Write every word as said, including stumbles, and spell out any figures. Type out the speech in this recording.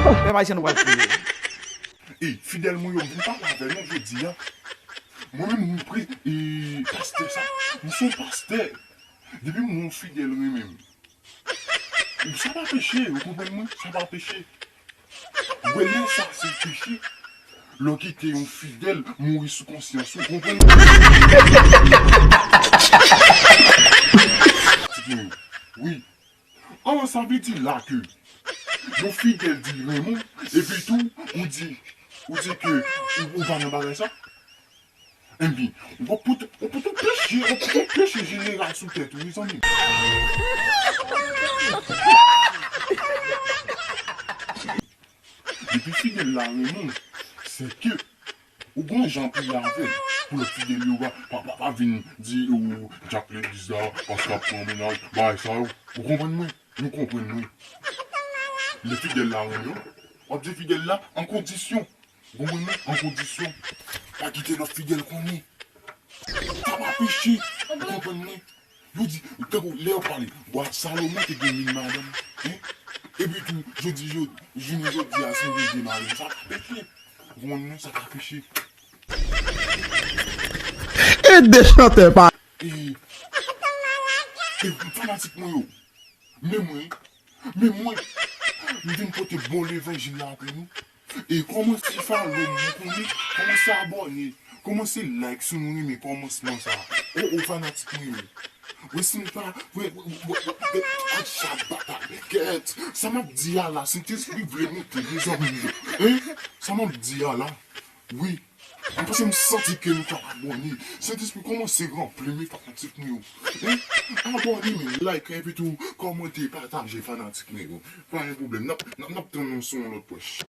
Pèp Ayisyen nou pral kriye. E, fidèl mwen yo, m vin pale avè nou jodi a. Mwen menm, m pri, e, pastè sa. M se yon pastè. Depi m wè yon fidèl renmen m. Sa pa peche, ou konprann mwen? Sa pa peche. Ou wè lè sa se peche. Lè w kite yon fidèl mouri sou konsyans ou, ou konprann mwen? Wi. Alò, sa vle di la ke yon fidèl di renmen w, epi tou, ou di, ou di ke ou, ou pa nan bagay sa? Enben, ou pou, ou pou tou peche, ou pou tou peche jeneral sou tèt ou, wi, zanmi. Depi fidèl la renmen w, se ke ou gon jan priye avè l. Pou lòt fidèl yo pa, pa, pa, pa vin di, ou, djak legliz la, paske ap pran mennaj, bagay sa yo. Ou konprann mwen? Nou konprann mwen. Lè fidèl la renmen w, w ap di fidèl la an kondisyon. Ou konprann mwen? An kondisyon. Pa kite lòt fidèl konnen. Sa pa peche. Ou konprann mwen? Yo di, tankou lè yo pale, bwa Salomon te gen mil madanm, hein? Epi tou, jodi, jodi, jounen jodi a, si w gen de madanm, sa pa peche. Ou konprann mwen? Sa pa peche. E de chantè pa. E, e fanatik mwen yo, men mwen, men mwen, m vin pote bon levanjil la pou nou. E kòmanse follow m, ou konnen, kòmanse abòne, kòmanse like si nou renmen kòmansman sa. O, o, fanatik mwen yo. Wè si m pa, wè, wè, wè, wè, wè, a chat batay, kèt. Sa m ap di a la, Sentespri vle moute, mezanmi. Hein? Sa m ap di a la, wi. Paske m santi ke nou ka abòne. Sentespri kòmanse ranpli m, fanatik mwen yo. Hein? Abòne, men like, epi tou kòmante, pataje, fanatik mwen yo. Pa gen pwoblèm. N ap, n ap, n ap tann nou sou yon lòt pwèch.